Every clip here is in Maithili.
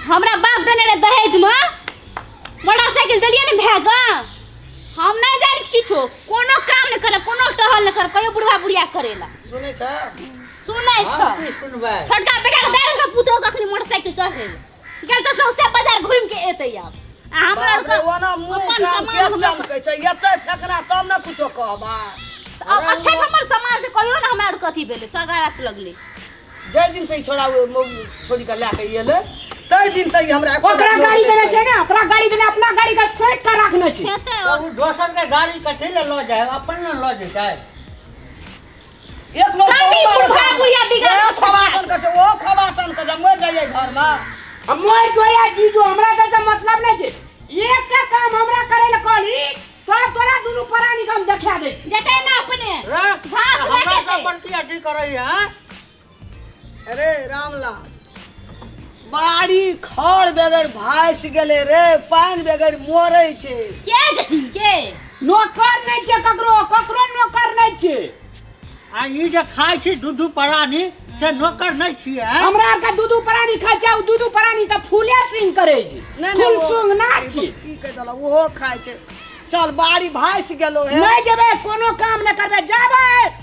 हमरा बाप देने रहे दहेज में मोटरसाइकिल देलियै ने भाय के। हम नहीं जानै छी किछो, कोनो काम नहीं करब, कोनो टहल नहीं करब, कहियो बुढ़वा बुढ़िया करेला। सुनै छ? सुनै छ। हम की सुनबै? छोटका बेटा के दे देलकै पुतोह के अखनी मोटरसाइकिल चढ़े गेल तऽ सौंसे बाजार घुमि के एतै आब। आ हमरा बाप रे, आरके ओना मुँह अपन कान सामान के हमरा चमकै छै, एतै फेकना तब ने कुछो कहबै। अब अच्छा हमर सामान से कहियो ने हमरा आरके अथी भेलै, सगारत लगलै। जाहि दिन से ई छोड़ा ओ मौगी छोड़ी के लए के एलै ताहि दिन से ई हमरा एको ओकरा रत्ती गाड़ी नहि देने कहै। छै ने, ओकरा गाड़ी देने, अपना गाड़ी के सैंत के रखने छै। हेतै तऽ ओ दोसर के गाड़ी कथी लए लऽ जाय, अपन ने लऽ जेतै। एक लोग खाली बहुत बुढ़ा बार बुढ़िया बिगाड़ ओ खबाटन के छै, ओ खबाटन के छै, मरि जाइए घर में। हम मोर जोया जीजो हमरा तऽ से मतलब नहि छै। एकटा काम हमरा करे लए कहली तो तोरा दुनू प्राणी के हम देखा दै छी। जेतै ने अपने रे, घास हमरा लए जेतै। सब पर की अथी करैया, हँ? अरे रामलाल, बाड़ी खर बगैर भासि गेलै रे, पानि बगैर मरै छै। के जेथिन के? नौकर नहि छै ककरो, ककरो नौकर नहि छै। आ ई जे खाइ छी दू दू प्राणी से नौकर नहि छियै, आँय? हमरा आरके दू दू प्राणी खाइ छै, ओ दू दू प्राणी तऽ फूले स्विंग करै छै। नहि, नहि, फूल ओ- स्विंग ना छी। की कहि देलक, ओहो खाइ छै। चल बाड़ी भासि गेलो हे। नहि जेबै, कोनो काम नहि करबै, जाबै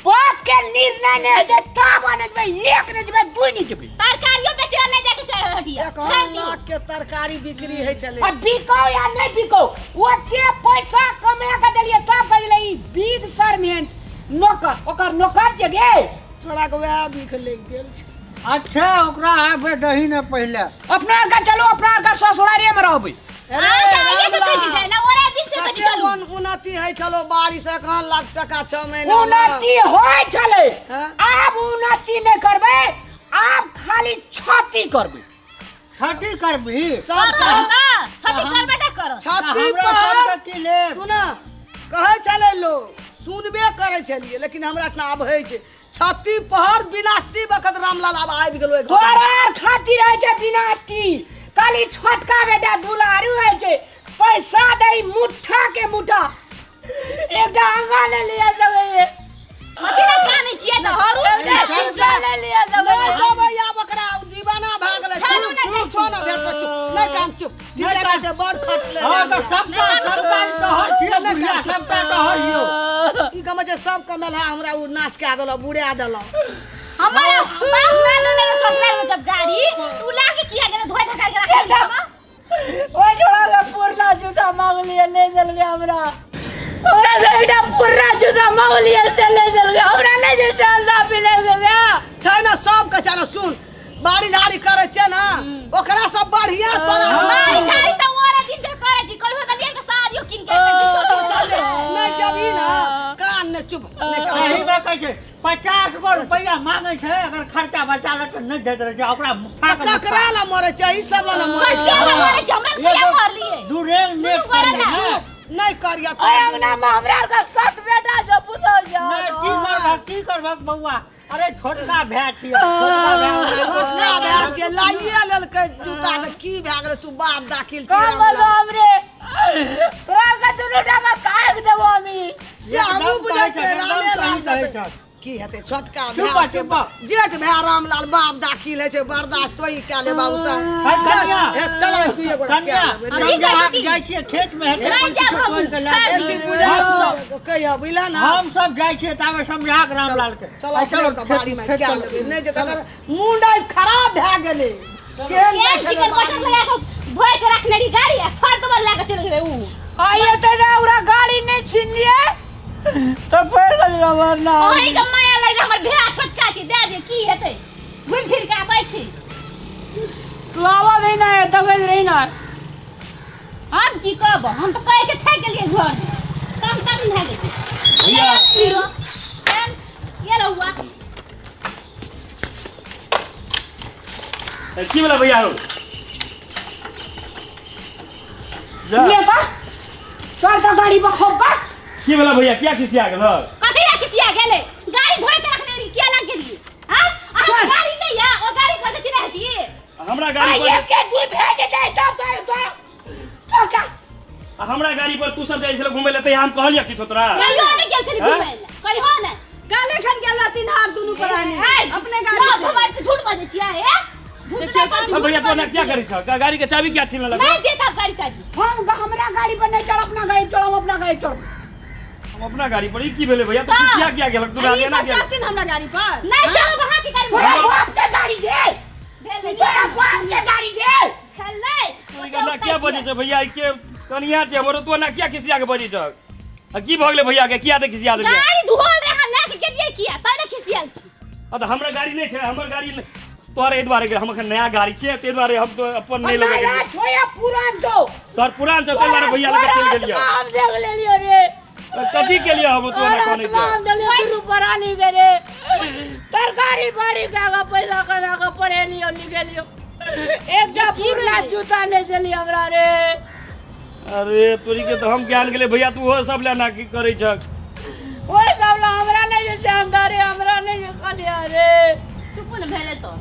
बाप के निर्णय नहि हेतै तब नहि जेबै, एक नहि जेबै, दू नहि जेबै। तरकारियो बेचै लए नहि जाके छै हटिया। एक लाख के तरकारी बिक्री होइ छलै। आ बिकौ या नहि बिकौ, ओते पैसा कमा के देलियै तब कहलियै ई बिग सरमेंट नौकर, ओकर नौकर जे गे। छोड़ा के वएह भीख लागि गेल छै। अच्छा ओकरा आबे दही ने पहिले। अपना आर के चलू, अपना आर के ससुरारे में रहबै। अरे अहाँ के आइए से कहि जाइ ना, ओरे दिन से कहि कते चलू। उन्नति होइ छलो बाड़ी से एखन लाख टका 6 महीना मे। उन्नति होइ छलै, हँ? आब उन्नति नहि करबै, आब खाली क्षति करबै। क्षति करबही? सब करब कह- ना, क्षति करबे टा करब। क्षति हमरा पर सबके की लेब? सुना कहै छलै लोग, सुनबे करै छलियै, लेकिन हमरा इतना आब होइ छै छत्ती पहर विनाशती बखत रामलाल आब आबि गेलो घर। तोरा आर खातिर होइ छै विनाशती। खाली छोटका बेटा दुलारू होइ छै, पैसा दै मुठ्ठा के मुठ्ठा, एकटा अंगा ले लिया सब। कथी लए कानै छियै तऽ हरू एकटा जूता ले लिया सब। नहि देबै आब ओकरा, ओ दीवाना भए गेलै। चलू ने, चुप, चुप, ने भेटतै, चुप। नहि काम, चुप। ठीक है, छै, बड़ खटले हँ तऽ रामलाल। सबटा सबटा ई तोहर छियै नहि, बुढ़िया, चुप। सबटा तोहर हियौ। ई गमे जे सब कमेलहा हमरा ओ नाश कए देलक, बुड़ा देलक। हमारा बाप ना लेने रहे ससुराल में जब गाड़ी तू ला के किया गेलै, धोए धका के राखि देलकै हम। ओइ छोड़ा के पुरना जूता मांगलियै ले चल गया हमरा। हमरा से एकटा पुरना जूता मांगलियै से ले चल गया हमरा, नहि जे से अंदा पी ले गया। छै ने सबके छै ने, सुन बाड़ी झाड़ी करै छै ने ओकरा सब बढ़िया तोरा। बाड़ी झाड़ी तऽ ओरे दिन से करै छी, कहियो देलियै के साड़ियो कीन के 200-300 के। नहि जबही ने कान ने चुप नहि कान। सही बात कहै छै, 50 गो रुपैआ मांगै छै, अगर खर्चा बचा ले तऽ नहि दैत रहै छै ओकरा। मुठा के ककरा ला मरै छै ई सब ला मरै कहिया छै? मरै छै, हमरा किया मरलियै? दूरे नेट दुनू गोरा करै ला। ने। नहि करिया। ओइ अंगना में हमरा आर के 7 बेटा छै पुतहु छै। नहि की करबक, की करबक बौआ? अरे छोटका भाय छियै, छोटका भाय। छोटका भाय छियै, लाइए लेलकै जूता तऽ की भए गेलै? तू बाप दाखिल छी कम रामलाल। बोलो हमरे, तोरा आर के दुनू टाका काटि देबो हमी। से हमहूँ एकदम बुझै कहै छियै छै, एकदम रामे लाल सही कहै देतै। छै। की हेतै, छोटका चुप भाय छै, चुप। जेठ भाय रामलाल बाप दाखिल होइ छै, बर्दाश्त तोही कए ले बाबू साहब। है कन्या। हे चल दुइए गोरा कन्या, कए लेबै। की समझा कहै जाइ छियै खेत मे हेतै नहि कोइ जायब किछो हमहूँ, तोड़ि के लए छोड़ि जेतै। दियौ। हमसब कहिया बुझला ने, हमसब जाइ छियै ताबे समझा के रामलाल के। चल आ अपने चलो के बाड़ी में खेत कए चलो। लेबै। नहि जे तकर मुंड आइ खराब भए गेलै, केहन जाइ केहन छलै चिकन बाड़ी मटन मे। लगा के धोए के रखने रही गाड़ी आ छोड़ देबऽ लगा के चलि गेलै ऊ। आइए तऽ ना ओकरा गाड़ी नहि छिनलियै तऽ पड़ि गेल हमर नाम। ओही के माया लागि हमर भेड़ा छोटका छी, दए दे, की हेतै, घुमि फिर के आबै छी। तू आबऽ दही ना, देखैत रही ना। हम की कहब, हम तऽ कहि के थाकि गेलियै, घर मे तंग तंग भए गेलियै। भैया। हीरो के रहुआ? की भेलै भैया हौ? जा। ले तऽ चल तऽ गाड़ी पर खोप का। की भेलै भैया, किया खिसिया गेल? कथी ला खिसिया गेलै? गाड़ी धोए के रखने रही, किया लग गेलियै? हां, अहाँ गाड़ी नहीं या ओ गाड़ी पर जती रहती। हमरा गाड़ी पर एक के दुई भेज दे तब तो तो चल का। आ हमरा गाड़ी पर तू सब जाइ छल घुमै लए तऽ हम कहलियै किछो तोरा? कहियो नहीं गेल छली हाँ? घुमै लए, कहियो नहीं। काल्हि एखन गेल रहथिन हम दुनू प्राणी ए, अपने गाड़ी लौ से। घुमाय के झूठ बजै छियै, ए? देखियो अब भैया तू एना किया करै छह? गाड़ी के चाबी किया छीन लेलक? नहीं देता गाड़ी चाबी। हम हमरा गाड़ी पर नहीं चढ़, अपना गाड़ी चढ़, अपना गाड़ी चढ़। हम अपना गाड़ी पर ई की भेलै भैया? तू किया किया गेलक? तू ई एना सब किया? चढ़थिन हमरा गाड़ी पर। नहीं चलो वहां की गाड़ी तोरा बाप के गाड़ी दे, भेल तोरा बाप के गाड़ी दे। भेल नहीं। तू ई एना किया बजै छह भैया? ई के कनिया छै हमरो, तू एना किया खिसिया के बजै छह? आ की भऽ गेलै भैया के? किया ते खिसिया देलियै? गाड़ी धोल रहा लए के गेलियै किया तै ने खिसियाल छी। आ तऽ हमरा गाड़ी नहि छै, हमर गाड़ी तोहर एहि दुआरे हम एखन नया गाड़ी छियै, ताहि दुआरे हम तो अपन नहि लऽ के नया गेलियै। छो या पुरान छो? तोहर पुरान छौ, ताहि दुआरे भैया लऽ के चलि गेलियै। हम देख लेलियो रे। कथी केलियै हम? तू एना कहने आत्मा छियै। हम देलियो दुनू प्राणी के रे। तरकारी बाड़ी खा के पैसा कमा के पढ़ेलियो लिखेलियो, एकटा पुरना जूता नहि देली हमरा रे। अरे तोरी के तऽ हम ज्ञान गेलै भैया, तू ओहो सब लए एना की करै छह? ओहि सब ला हमरा नहि जे से अंदर रे, हमरा नहि जे कहलिया रे। चुप ने भेलै तो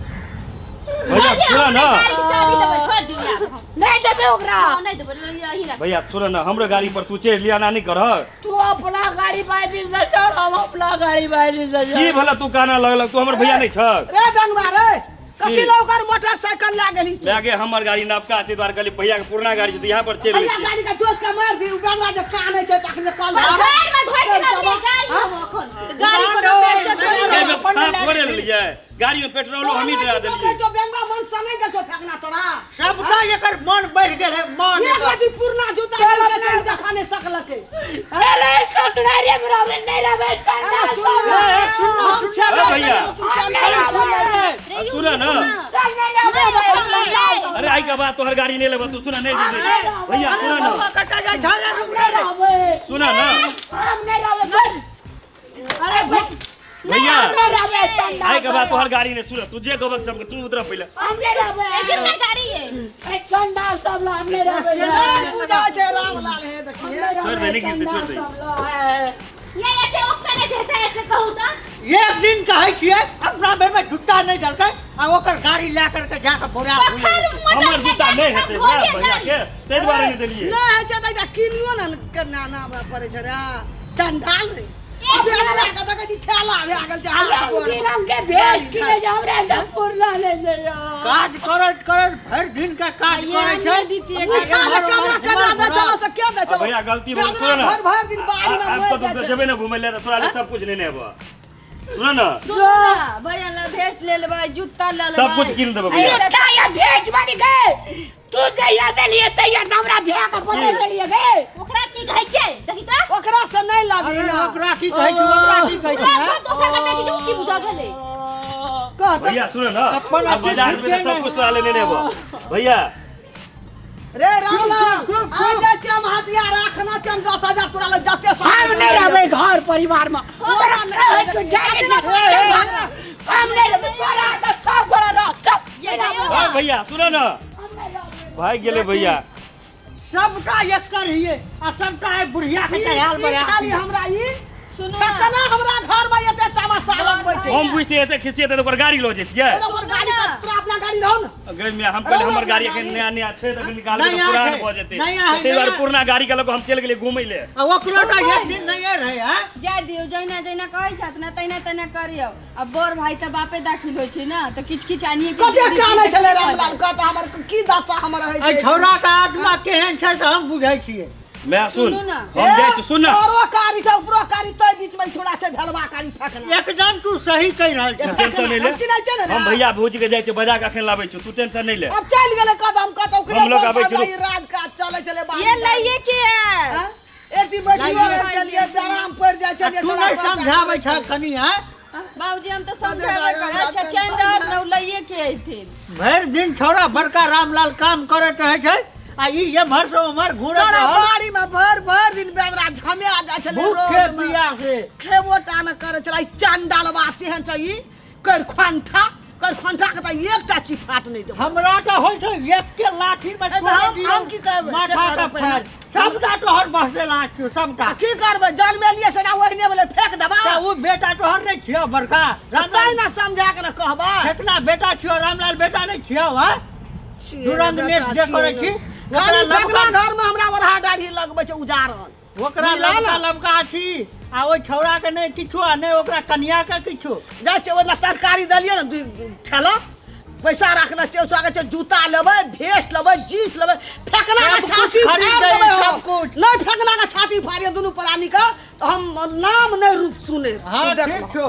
भैया सुन न। गाड़ी के चाबी देबै, छोड़ दियौ आब हम। नहि देबै ओकरा। हँ, नहि देबै, यही रख। भैया सुन न, हमरो गाड़ी पर तू चढ़ि लिया, एना नहि करह। तू अपना गाड़ी बाई दिन से चढ़, हम अपना गाड़ी बाई दिन से की चढ़। भेला तू काना लगलक? तू हमर भैया नहि छह? रे गंगवा रे, कथी की? लए ओकर मोटरसाइकिल लए गेली? लए गे, हमर गाड़ी नबका छै, दुआरे कहली भैया के पुरना गाड़ी छै तऽ यहाँ पर चलि भैया अयलियै। गाड़ी के जोत के मारि दी, उ गंगवा जे कानै छै तखने कल घर में धोइ के लाबलियै गाड़ी हम अखन। गाड़ी कोनो बेचत थोड़ी। एहिमे साफ थोड़े लेलियै, गाड़ी में पेट्रोलो हमही डरा देलियै। जो बेंगवा मन से नहि गेल छौ फेकना तोरा। सबटा एकर मन बढ़ि गेल है मन एक एकर। रति पुरना जूता चल लऽ के अपना। चलि देखा नहि सकलकै। अरे ससुरारे में रहबे नहि रहबे चंडाल अरे सुन सब। ए, सुन न, हम सुन न। छेबे ए भैया। करियौ, तू चल चल। आ सुन न। चल नहि रहबे हम। अरे आई के बाद तोहर गाड़ी नहि लेबह, तू सुन, नहि जेबै भैया, सुन न। बौआ कतऽ जाइ छह रे? रुक रे। रहबे सुन न। हम नहि रहबे। अरे भैया नहि रहबे चंडाल। आई के बाद तोहर गाड़ी नहि, सुन, तू जे कहबक सब, तू उतर पहिले। हम नहि रहबे। कितना गाड़ी है? ए, चंडाल सब ला हम नहि रहबे। नहि पूजा छै रामलाल, हे देखिए। छोड़ दे, नहि गिरतै, छोड़ दे। ये एते ओकरा नहि छै ऐसे कहू तऽ। एक दिन कहै छियै अपना बेर में जूता नहि देलकै आ ओकर गाड़ी लए करके जाके बोरा कखन हमर जूता नहि हेतै ना भैया के, ताहि दुआरे नहि देलियै। नहि होइ छै तऽ एकटा किनियो ने केना ना पड़ै छै रे चंडाल रे। बेदरा के देखै छी ठेला भए गेल छै हाथ गोर। रंग बिरंग के भेज कि नहि हमरा तऽ पुरना नहि छै। काज करैत करैत भरि दिन के काज करै छै। नहि दितियै। उठा ले कमरा कमरा दै छलो तऽ के दै आ छलो? भैया गलती भऽ गेल, बेदरा सुन न। भरि भरि दिन बाड़ी मे आब मरि कतौ जाइ छै। जेबै ने घुमै लए तऽ तोरा लए सब कुछ लेने एबह, सुन न। सुनू ने भैया ला भेज ले लेबै, जूता ले लेबै। सब कुछ कीन देबै भैया। जूता या भेज वाली गए, तू जहिया से लिए तहिया से हमरा धिया के बदल देलिए गए। ओकरा की कहै छियै देखी तऽ। ओकरा से नहि लगी अरे ना। ओकरा की कहै छी, ओकरा की कहै छी? ओकरा दोसर के बेटी छै, उ की बुझा गेलै? कह तऽ। भैया सुन न, अपन आब बाजार जेबै तऽ सब कुछ तोरा लए लेने एबह भैया। रे रामलाल, चुप, चुप, आ जाइ छी हम हटिया राखना छै, हम 10,000 तोरा लग जते हम नहि रहबै घर परिवार में। तोरा कहै छौ जाय ने, हम नहि रहबै। तोरा तऽ सब गोरा रह सब। ये जाइयो। हाँ भैया सुन न, भाग गेलै भैया। सबटा एकर हिये आ सबटा एहि बुढ़िया के चढ़ायल ई बड़ा। खाली हमरा ई सुनू कतना हमरा घर में एते तमाशा लगबै छै। हम बुझतियै एते खिसियेतै तऽ ओकर गाड़ी लऽ जैतियै। एगो ओकर गाड़ी के, तोरा अपना गाड़ी रहौ ने। गई मैं हम पहिले हमर गाड़ी एखन नया नया छै तऽ एखन निकालबै तऽ नया पुरान छै, भऽ जेतै, नया है, ताहि दुआरे नया। पुरना गाड़ी के लऽ कऽ हम चलि गेलियै घुमै लए। आ ओकरो तऽ एक दिन नहिये रहै हैं। जाय दियौ, जहिना जहिना कहै छथि ने तहिना तहिना करियौ। आ बड़ भाई तऽ बापे दाखिल होइ छै ने, तऽ किछु किछु आनिए के कते कानै छलै रामलाल, कहता हमर की दशा हमर होइ एहि छै। छौड़ा के आत्मा केहन छै से हम बुझै छियै। मैं सुन, सुनू ना। हम जाइ छी, सुन न। तोरो कारी छै, उपरो कारी, तै बीच में छोड़ा छै भेलवा कारी फेकना। एकदम तू सही कहि रहल तू छह। टेंशन नहि ले, हम चिन्है छियै ने रे। हम भैया भौजी के जाइ छी बजा के अखन लाबै छी, तू टेंशन नहि ले। अब चलि गेलै कदम कतौ ओकरे हम लोग आबै छी, बोल राज काज चलै छलै बाड़ी। ये लइए के आयल। हाँ? एक दिन बैठियो रहै छलियै, आराम पड़ि जाइ आ छलियै। तू छोड़ा नहि सबटा समझाबै करै छह छलियै। कनि हैं? बाबूजी हम तऽ समझेबे करब। अच्छा चैन रहत ने, ओ लइए के अयथिन। भरि दिन छौड़ा बड़का रामलाल काम करैत रहै छै आ ई एम्हर से ओम्हर घुरैत छोड़ा रहल। बाड़ी में भरि भरि दिन बेदरा झमेआ जाइ छलै भूखे रोड में। पियासे खेबो टा ने करै छलै। ई चंडालबा तेहन छै, ई करखंठा करखंठा के तऽ एकटा चिफाट नहि देबौ। हमरा तऽ होइ छै एके लाठी में तऽ तोड़ि दियौ, हम की कहबै? से माथा करब के पहिने। फाड़ि सबटा तोहर बसले लाज छौ सबटा। की करबै, जन्मेलियै से ना ओहिने भेलै, फेंक देबा। तऽ ओ बेटा तोहर नहि छियौ बड़का तैं रामलाल? ने समझा के ने कहबै। फेकना बेटा छियौ रामलाल, बेटा नहि छियौ हैं? छियै रे दुरंग बेटा, नेट जे छियै करै ने। छी, खाली ओकरा फेकना लमका घर में हमरा ओढ़ा डाढ़ी लगबै छै उजारल। ओकरा मिला लमका ने। लमका छी आ ओहि छौड़ा के नहि किछो आ नहि ओकरा कनिया के किछो। जाइ छै ओहिमे तरकारी देलियै ने 2 ठेला, पैसा रखने छियै स्वागत छै। जूता लेबै, भेस्ट लेबै, जींस लेबै, फेकना के सब कुछ छाती खरीद फाड़ि दै, देबै हम। सब कुछ। नहि फेकना के छाती फाड़िए दुनू प्राणी के तऽ हम नाम नहि रूप सुने। हाँ, तू देख ठीक लह। छौ।